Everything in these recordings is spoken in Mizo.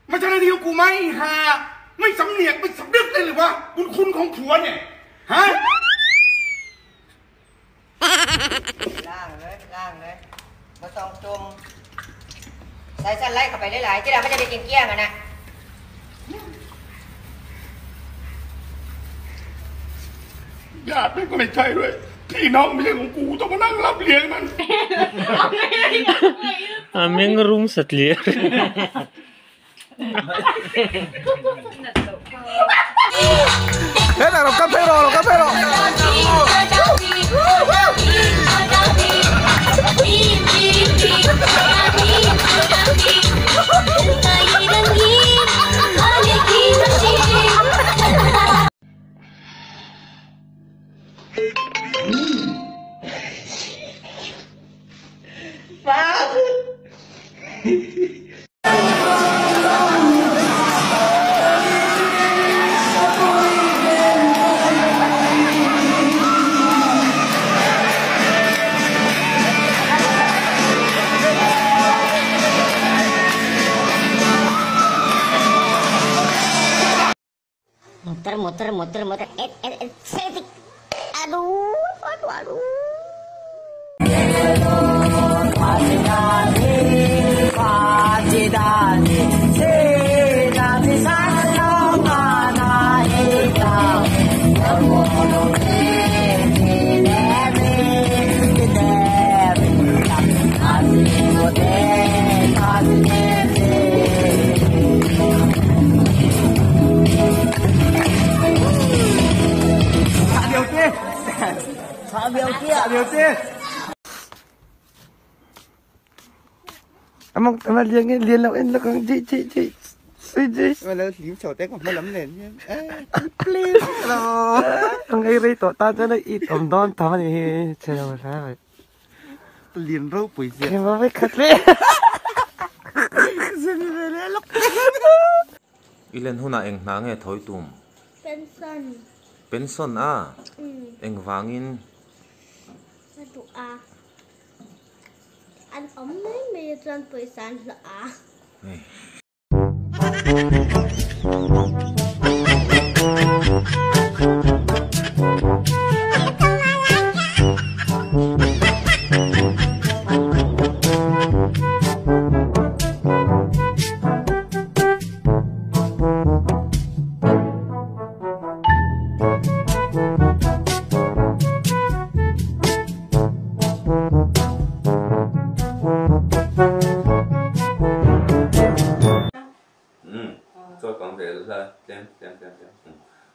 ไม่ใช่หน้าที่ของกูไหมฮะไม่สำเนียกไม่สำนึกเลยหรือวะบุญคุณของผัวเนี่ยฮะ ล่างเลยล่างเลยมาต้องจุ่มใส่สั้นไล่เข้าไปหลายๆที่เราไม่จะได้กินเกลี้ยงอะนะ ญาติไม่ก็ไม่ใช่ด้วยพี่น้องไม่ใช่ของกูต้องมานั่งรับเลี้ยงมัน Ameng room satlier. Thế là nó cắt thế rồi, nó cắt thế rồi. Muter muter muter muter eh eh eh setik aduh aduh aduh. Among tama liền liền lâu en lakang ji ji ji si ji. Mà nó liếm sầu té còn lắm nè. Please. Hello. Ang ai rei to ta na it om don tama ni chelo sa. Liền râu bụi gì. Em phải khát le. Ilen huna eng hna nge thoi tum. Pension. Pension a. Eng wangin. Du a. An om mai mai chuan pawisa an hla a.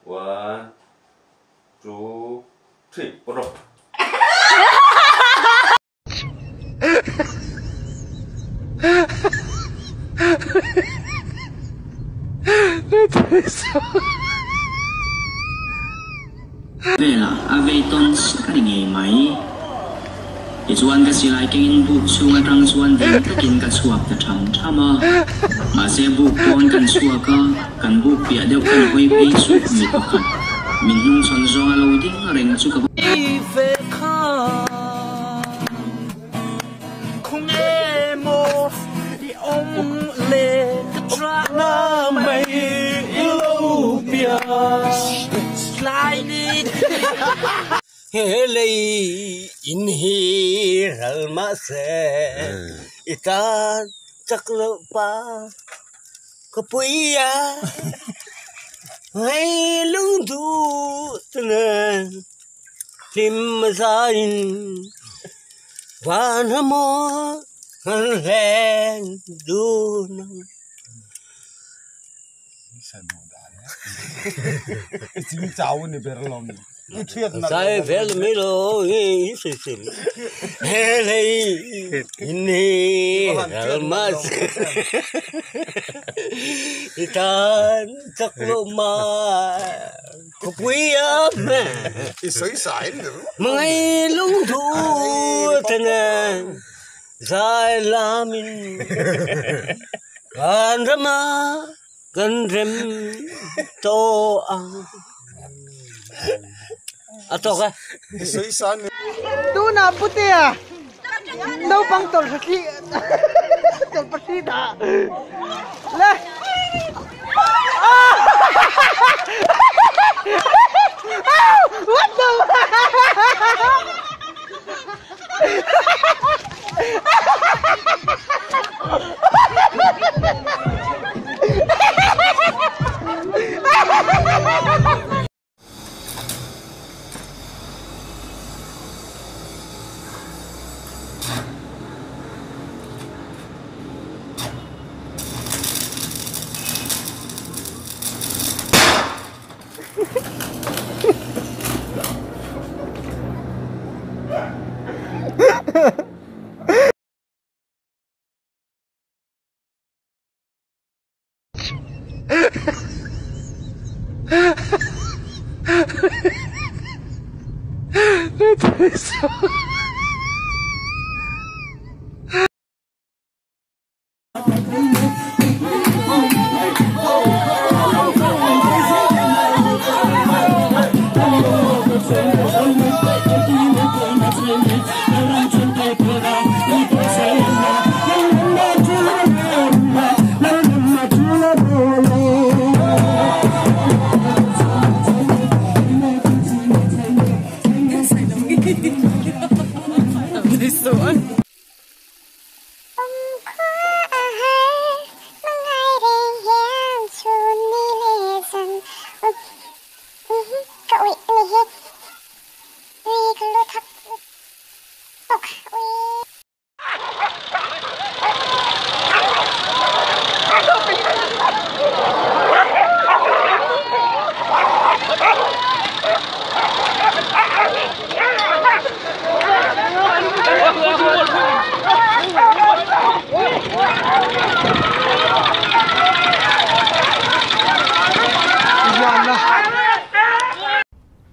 One, two, three, four. Vela a veiton kani ngei mai tichuan ka silai kengin buk chhung atang chuan ding takin ka chhuak ta tham tham a mahse buk pawn kan chhuak a kan buk piah deuh kan hawi phei chu mi pakhat min hnung chhawn zawng a lo ding reng chu ka Helei in hi ral ma se ita chaklo pa kapuia hay lung du tne lim zain van mo len du Chính cháu này bè lòng. Sai vel melo i si si. Helei inni almas. Itan takloma kupuia me. Isoi sai nữa. Mga lung thu tanan sai lamin. Kan rama kan rem to ang. Ato ka. Tu na puti à. Đâu băng tổ sạch tol pasi da. Le. What the?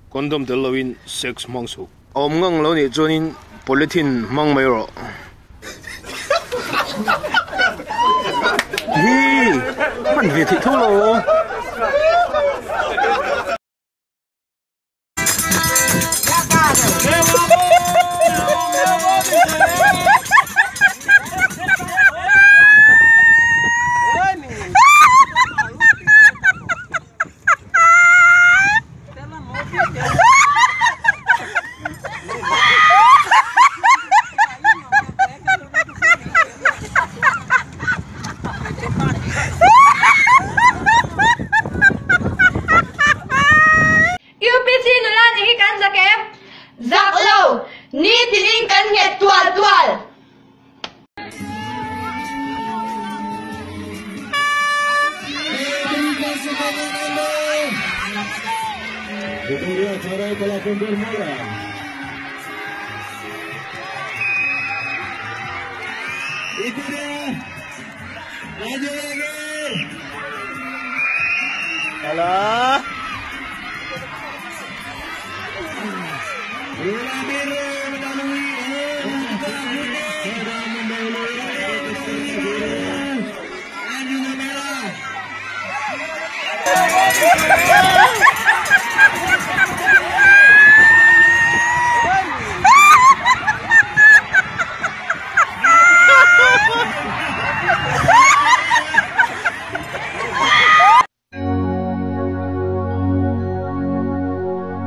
Condom tel loin sex hmang suh. A awm ngang lo nih chuanin polythene hmang mai rawh. Hi! Hman ve theih tho lo. UPC nula nih hi kan zak em? Zak lo! Nitinin kan nghet tual tual! Itu dia cara telah pun bermula. Itu dia. Maju lagi. Alah. Bola biru melalui sedang mendahului biru dan juga merah.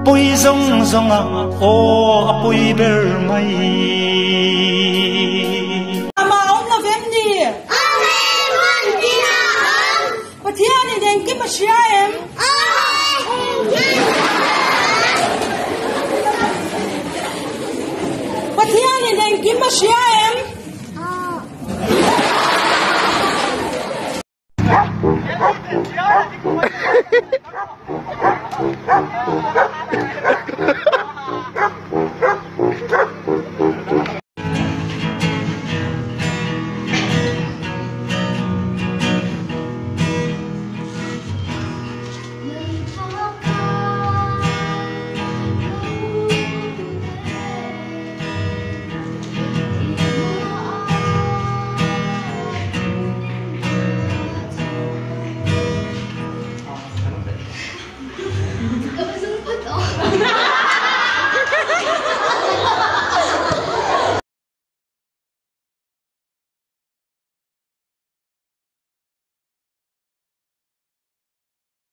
Pui zawng zawng a aw a pui ber mai. Amah a awm lo vem ni? Amen! Hmun tin a awm. Pathian in engkim a hria em? Amen! Engkim a hria. Pathian in engkim a hria em? Aw.